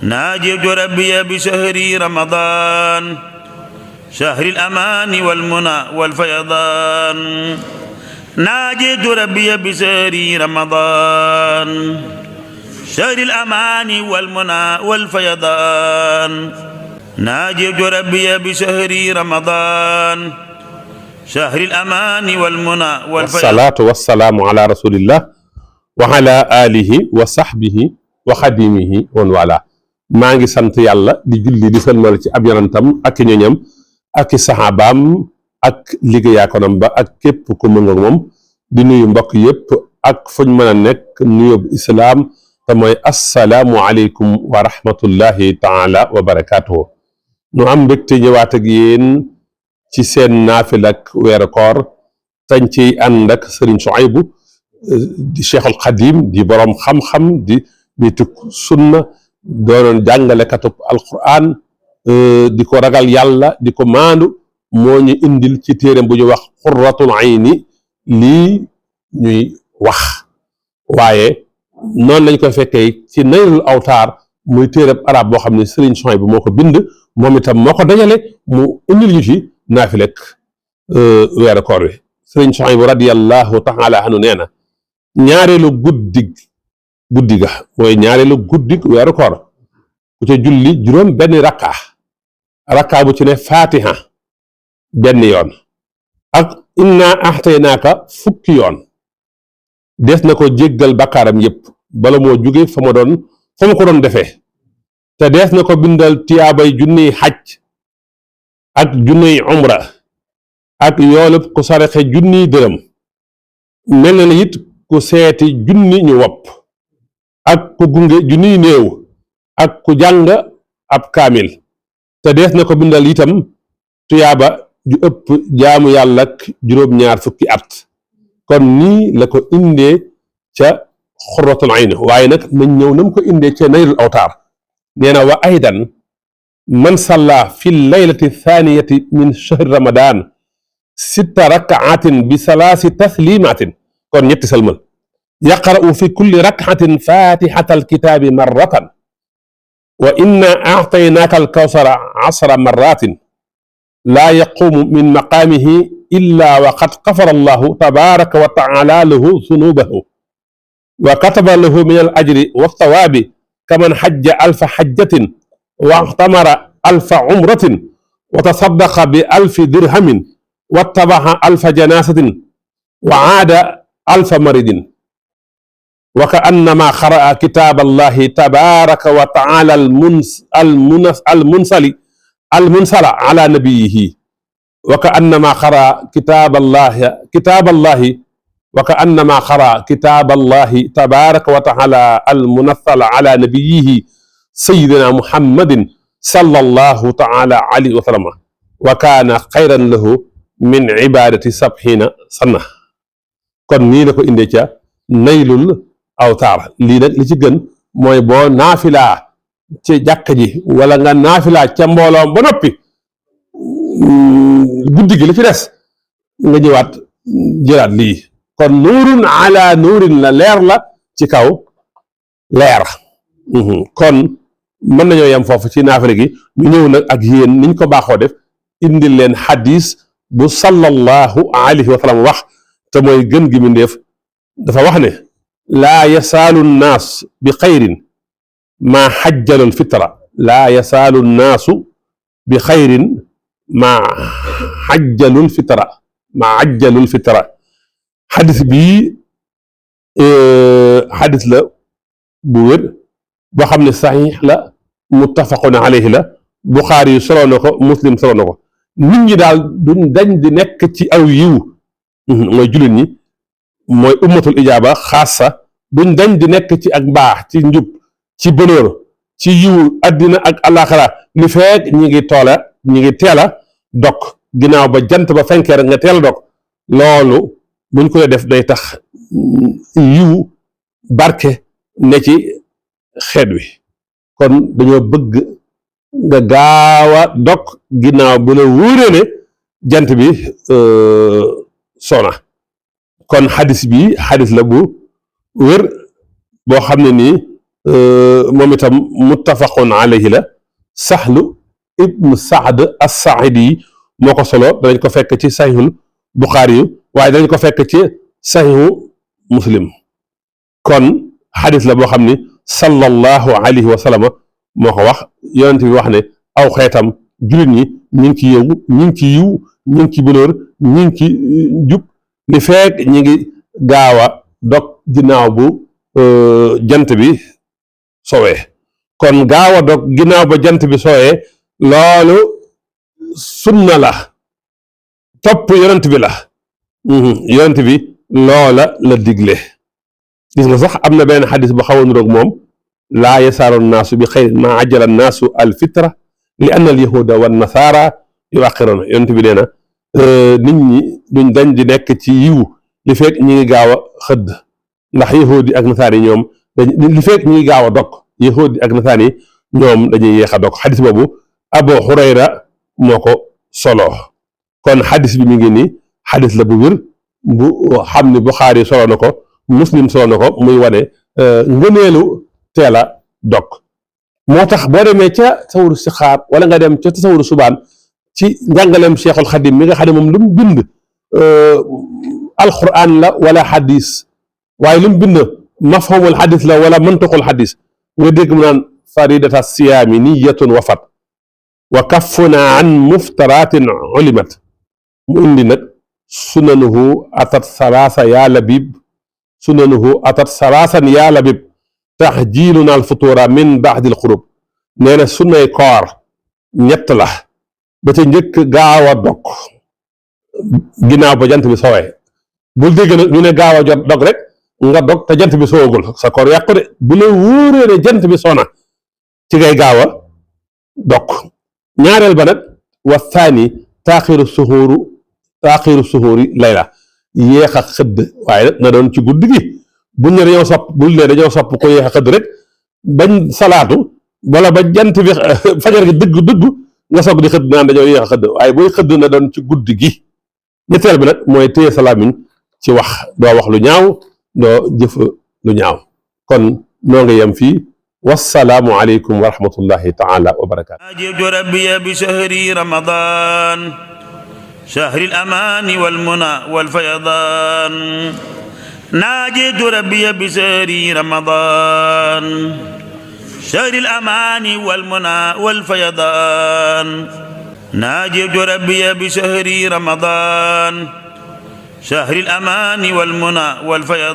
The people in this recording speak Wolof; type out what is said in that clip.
ناجيت ربي بشهر رمضان شهر الأمان والمنى والفيضان ناجيت ربي بشهر رمضان شهر الأمان والمنى والفيضان ناجيت ربي بشهر رمضان شهر الأمان والمنى والفيضان والصلاة والسلام على رسول الله وعلى آله وصحبه وخديمه ومن maa ngi sant yàlla di julli di sëlmal ci ab yonentam ak i ñoñam ak i saxaabaam ak liggéeyaakonam ba ak képp ku mën nga moom di nuyu mbokk yépp ak fuñ mën a nekk nuyób islaam te mooy assalaamu aleykum wa rahmatullahi taala wa barakaatuhu nu am mbégte ñëwaat ak yéen ci seen naafila ak weeru koor tañ ciy ànd ak Sëriñ Suhaybu di Cheikhul Xadim di boroom xam-xam di nituk sunna doonoon jàngalekatub alquran di ko ragal yàlla di ko maandu moo ñu indil ci téereem bu ñu wax xurratul ayni lii ñuy wax waaye noonu lañ koy fekkee ci naylul awtaar muy téereb arab boo xam ne Sëriñ Suhaybu moo ko bind moom itam moo ko dajale mu indil ñu ci naafilek weeru koor wi Sëriñ Suhaybu radiyallahu taala anhu nee na ñaareelu guddi ga mooy ñaareelu guddi weeru koor ku ca julli juróom benn rakka bu ci ne fatiha benn yoon ak inna axtaynaaka fukki yoon des na ko jéggal bakkaaram yépp bala moo jóge fa ma ko doon defee te dees na ko bindal tiyaabay junniy xaj ak junniy umra ak yoolub ku saraxe junniy dërëm mel na it ku seeti junni ñu wopp ak ku gunge junniy néew ak ku jàng ab kaamil te dees na ko bindal itam tuyaaba ju ëpp jaamu yàlla ak juróom-ñaar fukki at kon nii la ko indee ca xurratul ayni waaye nag nañ ñëw nam ko indee ca naylul awtaar nee na wa aydan man salla fi laylati thaniyati min shahri ramadan sitta rakaatin bi salaasi taslimatin kon ñetti salmal yaqra'u fi kulli rak'atin fatihata alkitabi marratan wa inna a'taynaaka alkawsara 10 marratin laa yaqumu min maqaamihi illa wa qad ghafara allahu tabaraka wa ta'ala lahu dhunubahu wa kataba lahu min al-ajri wath-thawabi kaman hajja alfa hajjatin wa i'tamara alfa umratin wa tasaddaqa bi alfi dirhamin wattaba'a alfa janazatin wa 'aada alfa maridin wa ka annama xaraa kitaab allahi tabaraka wa taala almunsala ala nabiyihi wa ka annama xaraa kitaab allahi wa ka annama xaraa kitaab allahi tabaraka wa taala almunassala ala nabiyihi sayidina muhammadin sallallahu taala alayhi wa sallam wa kaana xayran lahu min ibadati sab'ina sanna kon nii la ko indee ca naylul awtaar lii nag li ci gën mooy boo naafilaa ci jàkka ji wala nga naafilaa ca mbooloom ba noppi guddi gi li ci des nga ñëwaat jëlaat lii kon nuurun ala nuurin la leer la ci kaw leer kon mën nañoo yem foofu ci naafila gi ñu ñëw nag ak yéen niñ ko baaxoo def indil leen xadis bu sallallahu alayhi wa sallam wax te mooy gën gi mindeef dafa wax ne laa yasaalu nnaas bi xayrin maa xajjalul fitra laa yasaalu nnaasu bi xayrin maa xajjalul fitra xadis bii xadis la bu wér boo xam ne saxiix la muttafaqun alayhi la buxaari yu soloo na ko muslim soloo na ko nit ñi daal duñ dañ di nekk ci aw yiw mooy jullit ñi mooy ummatul ijaaba xaasa duñ dañ di nekk ci ak mbaax ci njub ci bonóor ci yiwu addina ak alaxira li feek ñi ngi teel a dog ginnaaw ba jant ba fenkeer nga teel a dog loolu buñ koy def day tax yiwu barke ne ci xeet wi kon dañoo bëgg nga gaaw a dog ginnaaw bu la wóoree ne jant bi sona kon xadis bi xadis la bu wér boo xam ne nii moom itam muttafaqun alayhi la. Saxlu ibnu Saad as-Saaidi moo ko solo, danañ ko fekk ci saxiixul Buxaari yu waaye danañ ko fekk ci saxiixu Muslim. kon xadis la boo xam ni sallallahu alayhi wa sallam moo ko wax. yonent bi wax ne aw xeetam jullit ñi ñu ngi ci yeewu, ñu ngi ci yiw, ñu ngi ci bonóor, ñu ngi ci jub li fekk ñi ngi gaaw a dog ginnaaw bu jant bi sowee. kon gaaw a dog ginnaaw ba jant bi sowee loolu sunna la, topp yonent bi la. yonent bi loola la digle. gis nga sax am na benn xadis bu xaw a niroog moom, laa yasaaru naasu bi xayrin maa ajjala naasu alfitra li anna al yahuda wa nasaara yuaxiroona. yonent bi nee na nit ñi duñ dañ di nekk ci yiw li fekk ñi ngi gaaw a xëdd, ndax yahudi ak nasaar yi ñoom li fekk ñi ngi gaaw a dog, yahudi ak nasaar yi ñoom dañuy yéex a dog. xadis boobu Abu Hurayra moo ko solo. kon xadis bi mi ngi nii xadis la bu wér bu xam ni Buxaari solo na ko, Muslim solo na ko, muy wane ngëneelu teel a dog. moo tax boo demee ca tasawuru sixaar wala nga dem ca tasawuru subaan ci njàngaleem Cheikhul Xadim mi nga xam ne moom lu mu bind alquran la wala xadis, waaye lu mu bind mafhumul xadis la wala mantuqul xadis, nga dégg mu naan faridata siyaami niyatun wafat wa kaffuna an muftaratin ulimat. mu indi nag sunanuhu atat salaasa yaa labib, sunanuhu atat salaasan yaa labib taxjiiluna alfutura min baadil xurub. nee na sunnay koor ñett la, ba ca njëkk gaaw a dog ginnaaw ba jant bi sowee. bul dégg nag ñu ne gaaw a jot dog rek nga dog te jant bi soogul, sa koor yàqu de. bu la wóoree ne jant bi sona ci ngay gaaw a dog. ñaareel ba nag wa thani taaxiru suhuuri layla, yéex a xëdd, waaye nag na doon ci guddi gi. buñ ne dañoo sopp, bul ne dañoo sopp ko yéex a xëdd rek bañ salaatu wala ba jant bi fajar gi dëgg nga soog di xëdd naan dañoo yéex a xëdd, waaye booy xëdd na doon ci guddi gi. ñetteel bi nag mooy téye sa làmmiñ ci wax, doo wax lu ñaaw, doo jëf lu ñaaw. kon noo ngi yem fii. wassalaamu aleykum wa rahmatullahi taala wa barakaatu. ajibtu rabbiya bi shahri ramadan shahri al-amani wal muna wal fayadan. ناجيت ربي بشهر رمضان شهر الأمان والمنى والفيضان. ناجيت ربي بشهر رمضان شهر الأمان والمنى والفيضان.